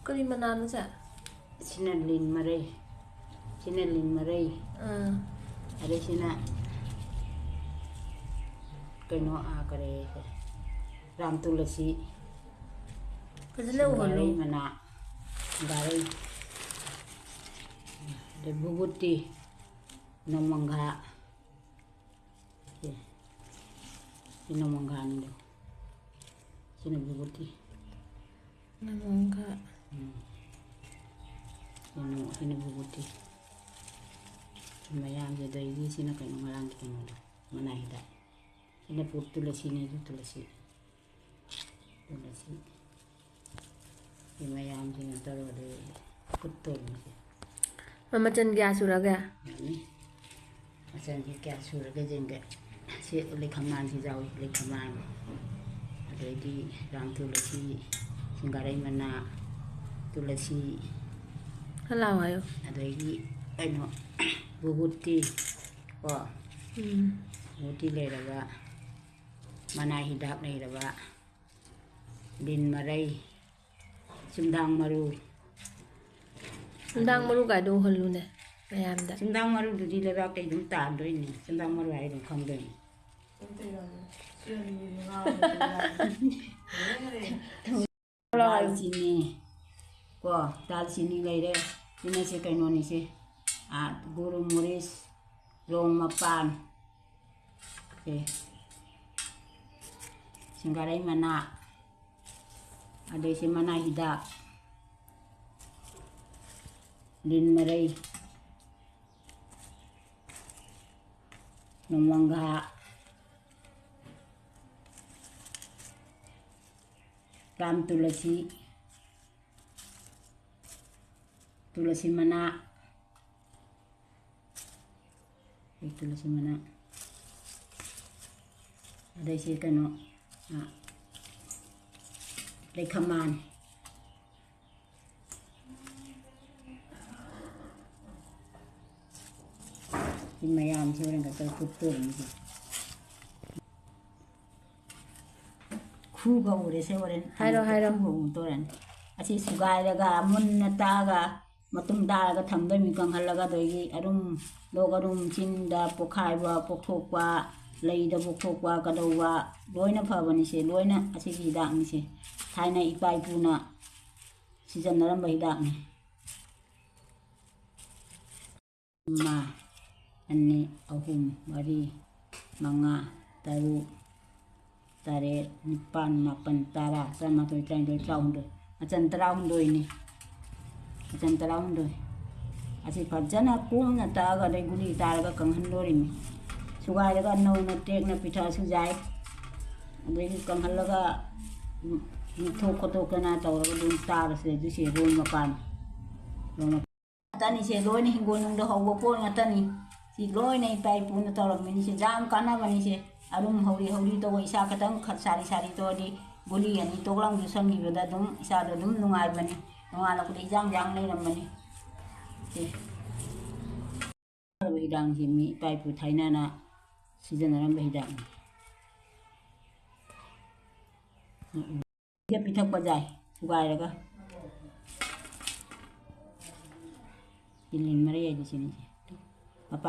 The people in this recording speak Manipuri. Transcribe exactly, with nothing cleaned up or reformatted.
ꯀꯔꯤ ꯃꯅꯥꯅꯣ ꯁꯦ? ꯁꯤꯅ ꯂꯤꯟ ꯃꯔꯩ꯫ ꯁꯤꯅ ꯂꯤꯟ ꯃꯔꯩ꯫ ꯑꯥ꯫ ꯑꯗꯩ ꯁꯤꯅ ꯀꯩꯅꯣ, ꯑꯥ, ꯀꯔꯤ, ꯀꯔꯤ? ꯔꯥꯝ ꯇꯨꯂꯁꯤ꯫ ꯐꯖꯅ ꯎꯍꯜꯂꯨ꯫ ꯁꯤꯡꯒꯥꯔꯩ ꯃꯅꯥ꯫ ꯁꯤꯡꯒꯥꯔꯩ꯫ ꯑꯗꯩ ꯚꯨꯕꯨꯇꯤ꯫ ꯅꯣꯡꯃꯪꯈꯥ꯫ ꯁꯦ, ꯁꯤ ꯅꯣꯡꯃꯪꯈꯥꯅꯤꯗꯣ꯫ ꯁꯤꯅ ꯚꯨꯕꯨꯇꯤ꯫ ꯅꯣꯡꯃꯪꯈꯥ꯫ ꯎꯝ꯫ ꯁꯤꯅ, ꯁꯤꯅ ꯚꯨꯕꯨꯇꯤ꯫ ꯁꯤ ꯃꯌꯥꯝꯁꯤꯗꯒꯤ ꯁꯤꯅ ꯀꯩꯅꯣ, ꯉꯔꯥꯡꯒꯤ ꯀꯩꯅꯣꯗꯣ, ꯃꯅꯥ ꯍꯤꯗꯥꯛ꯫ ꯁꯤꯅ ꯄꯨ-, ꯇꯨꯂꯁꯤꯅꯦ, ꯑꯗꯨ ꯇꯨꯂꯁꯤ꯫ ꯇꯨꯂꯁꯤ꯫ ꯁꯤ ꯃꯌꯥꯝꯁꯤꯅ ꯇꯧꯔꯒ ꯐꯨꯠꯇꯣꯏꯅꯤ꯫ ꯃꯆꯜ ꯀꯌꯥ ꯁꯨꯔꯒꯦ? ꯌꯥꯅꯤ꯫ ꯃꯆꯜꯁꯤ ꯀꯌꯥ ꯁꯨꯔꯒꯦ ꯌꯦꯡꯒꯦ꯫ ꯁꯤ ꯂꯩꯈꯃꯥꯟꯁꯤ ꯌꯥꯎꯏ, ꯂꯩꯈꯃꯥꯟ꯫ ꯑꯗꯩꯗꯤ ꯔꯥꯝ ꯇꯨꯂꯁꯤ, ꯁꯤꯡꯒꯥꯔꯩ ꯃꯅꯥ, ꯇꯨꯂꯁꯤ꯫ ꯈꯔ ꯂꯥꯎ ꯍꯥꯏꯌꯣ꯫ ꯑꯗꯩꯗꯤ ꯀꯩꯅꯣ, ꯚꯨꯕꯨꯇꯤ ꯀꯣ꯫ ꯎꯝ꯫ ꯚꯨꯕꯨꯇꯤ ꯂꯩꯔꯕ, ꯃꯅꯥ ꯍꯤꯗꯥꯛ ꯂꯩꯔꯕ, ꯂꯤꯟ ꯃꯔꯩ, ꯆꯨꯝꯗꯥꯡ ꯃꯔꯨ꯫ ꯆꯨꯝꯗꯥꯡ ꯃꯔꯨ ꯀꯥꯏꯗꯣ ꯎꯍꯜꯂꯨꯅꯦ ꯃꯌꯥꯝꯗ꯫ ꯆꯨꯝꯗꯥꯡ ꯃꯔꯨꯗꯨꯗꯤ ꯂꯩꯕꯥꯛꯇꯩ ꯑꯗꯨꯝ ꯇꯥꯗꯣꯏꯅꯤ꯫ ꯆꯨꯝꯗꯥꯡ ꯃꯔꯨ ꯍꯥꯏ ꯑꯗꯨꯝ ꯈꯪꯗꯣꯏꯅꯤ꯫ ꯗꯥꯜꯆꯤꯅꯤ ꯀꯣ, ꯗꯥꯜꯆꯤꯅꯤ ꯂꯩꯔꯦ꯫ ꯁꯤꯅ ꯁꯤ ꯀꯩꯅꯣꯅꯤꯁꯦ, ꯑꯥ, ꯒꯨꯔꯨ ꯃꯨꯔꯤꯁ, ꯂꯣꯡ ꯃꯄꯥꯟ, ꯁꯦ, ꯁꯤꯡꯒꯥꯔꯩ ꯃꯅꯥ, ꯑꯗꯩꯁꯦ ꯃꯅꯥ ꯍꯤꯗꯥꯛ, ꯂꯤꯟ ꯃꯔꯩ, ꯅꯣꯡꯃꯪꯈꯥ, ꯔꯥꯝ ꯇꯨꯂꯁꯤ, ꯇꯨꯂꯁꯤ ꯃꯅꯥ, ꯑꯩ ꯇꯨꯂꯁꯤ ꯃꯅꯥ, ꯑꯗꯩꯁꯤ ꯀꯩꯅꯣ, ꯑ, ꯂꯩꯈꯃꯥꯟ, ꯁꯤ ꯃꯌꯥꯝꯁꯤ ꯍꯣꯔꯦꯟ ꯈꯛꯇ ꯐꯨꯠꯇꯣꯔꯤꯅꯤ꯫ ꯈꯨꯒ ꯎꯔꯦꯁꯦ ꯍꯣꯔꯦꯟ꯫ ꯍꯥꯏꯔꯣ, ꯍꯥꯏꯔꯣ꯫ ꯈꯨꯒ ꯎꯗꯣꯔꯅꯤ꯫ ꯑꯁꯤ ꯁꯨꯒꯥꯏꯔꯒ ꯃꯨꯟꯅ ꯇꯛꯑꯒ ꯃꯇꯨꯝ ꯇꯥꯔꯒ ꯊꯝꯗꯣꯏꯅꯤ, ꯀꯪꯍꯜꯂꯒ꯫ ꯑꯗꯒꯤ ꯑꯔꯨꯝ, ꯂꯣꯛ ꯑꯔꯨꯝ, ꯆꯤꯟꯗ ꯄꯣꯛꯈꯥꯏꯕ ꯄꯣꯛꯊꯣꯛꯄ, ꯂꯩꯗ ꯄꯣꯛꯊꯣꯛꯄ, ꯀꯩꯗꯧꯕ, ꯂꯣꯏꯅ ꯐꯕꯅꯤꯁꯦ꯫ ꯂꯣꯏꯅ ꯑꯁꯤꯒꯤ ꯍꯤꯗꯥꯛꯅꯤꯁꯦ, ꯊꯥꯏꯅ ꯏꯄꯥ ꯏꯄꯨꯅ ꯁꯤꯖꯤꯟꯅꯔꯝꯕ ꯍꯤꯗꯥꯛꯅꯤ꯫ ꯑꯃ, ꯑꯅꯤ, ꯑꯍꯨꯝ, ꯃꯔꯤ, ꯃꯉꯥ, ꯇꯔꯨꯛ, ꯇꯔꯦꯠ, ꯅꯤꯄꯥꯟ, ꯃꯥꯄꯟ, ꯇꯔꯥ, ꯇꯔꯥꯃꯥꯊꯣꯏ, ꯇꯔꯥꯅꯤꯊꯣꯏ, ꯇꯔꯥꯍꯨꯝꯗꯣꯏ꯫ ꯃꯆꯟ ꯇꯔꯥꯍꯨꯝꯗꯣꯏꯅꯤ꯫ ꯃꯆꯟ ꯇꯔꯥꯍꯨꯝꯗꯣꯏ꯫ ꯑꯁꯤ ꯐꯖꯅ ꯀꯨꯞꯅ ꯇꯛꯑꯒ ꯑꯗꯩ ꯒꯨꯂꯤ ꯇꯥꯔꯒ ꯀꯪꯍꯟꯗꯣꯔꯤꯃꯤ꯫ ꯁꯨꯒꯥꯏꯔꯒ ꯅꯧꯅ ꯇꯦꯛꯅ ꯄꯤꯊꯛꯑꯁꯨ ꯌꯥꯏ꯫ ꯑꯗꯒꯤ ꯀꯪꯍꯜꯂꯒ, ꯎꯝ, ꯅꯤꯛꯊꯣꯛ ꯈꯣꯠꯇꯣꯛꯇꯅ ꯇꯧꯔꯒ ꯑꯗꯨꯝ ꯆꯥꯔꯁꯨ ꯌꯥꯏ꯫ ꯑꯗꯨꯁꯦ ꯔꯣꯏ ꯃꯄꯥꯟ꯫ ꯔꯣꯏ ꯃꯄꯥꯟ꯫ ꯉꯥꯛꯇꯅꯤꯁꯦ, ꯂꯣꯏꯅ ꯍꯤꯡꯒꯣꯜꯅꯨꯡꯗ ꯍꯧꯕ ꯄꯣꯠ ꯉꯥꯛꯇꯅꯤ꯫ ꯁꯤ ꯂꯣꯏꯅ ꯏꯄꯥ ꯏꯄꯨꯅ ꯇꯧꯔꯝꯃꯤꯅꯤꯁꯦ, ꯌꯥꯝ ꯀꯥꯟꯅꯕꯅꯤꯁꯦ꯫ ꯑꯔꯨꯝ ꯍꯧꯔꯤ ꯍꯧꯔꯤ ꯇꯧꯕ, ꯏꯁꯥ ꯈꯇꯪ ꯈ-, ꯁꯥꯔꯤ ꯁꯥꯔꯤ ꯇꯧꯔꯗꯤ, ꯒꯨꯂꯤ ꯑꯅꯤ ꯇꯣꯛ ꯂꯥꯎꯅ ꯆꯨꯁꯟꯈꯤꯕꯗ ꯑꯗꯨꯝ ꯏꯁꯥꯗꯣ ꯑꯗꯨꯝ ꯅꯨꯡꯉꯥꯏꯕꯅꯤ꯫ ꯅꯣꯡꯉꯥꯜꯂꯛꯄꯗ ꯏꯌꯥꯡ ꯌꯥꯡ ꯂꯩꯔꯝꯕꯅꯤ꯫ ꯁꯤ ꯍꯤꯗꯥꯛꯁꯤ ꯃꯤ ꯏꯄꯥ ꯏꯄꯨ ꯊꯥꯏꯅꯅ ꯁꯤꯖꯤꯟꯅꯔꯝꯕ ꯍꯤꯗꯥꯛꯅꯤ꯫ ꯎꯝ, ꯎꯝ꯫ ꯄꯤꯊꯛꯄ ꯌꯥꯏ, ꯁꯨꯒꯥꯏꯔꯒ꯫ ꯇꯤꯜꯂꯤꯟ ꯃꯔꯩ ꯍꯥꯏꯗꯤ ꯁꯤꯅꯤ꯫ ꯃꯄꯥꯟ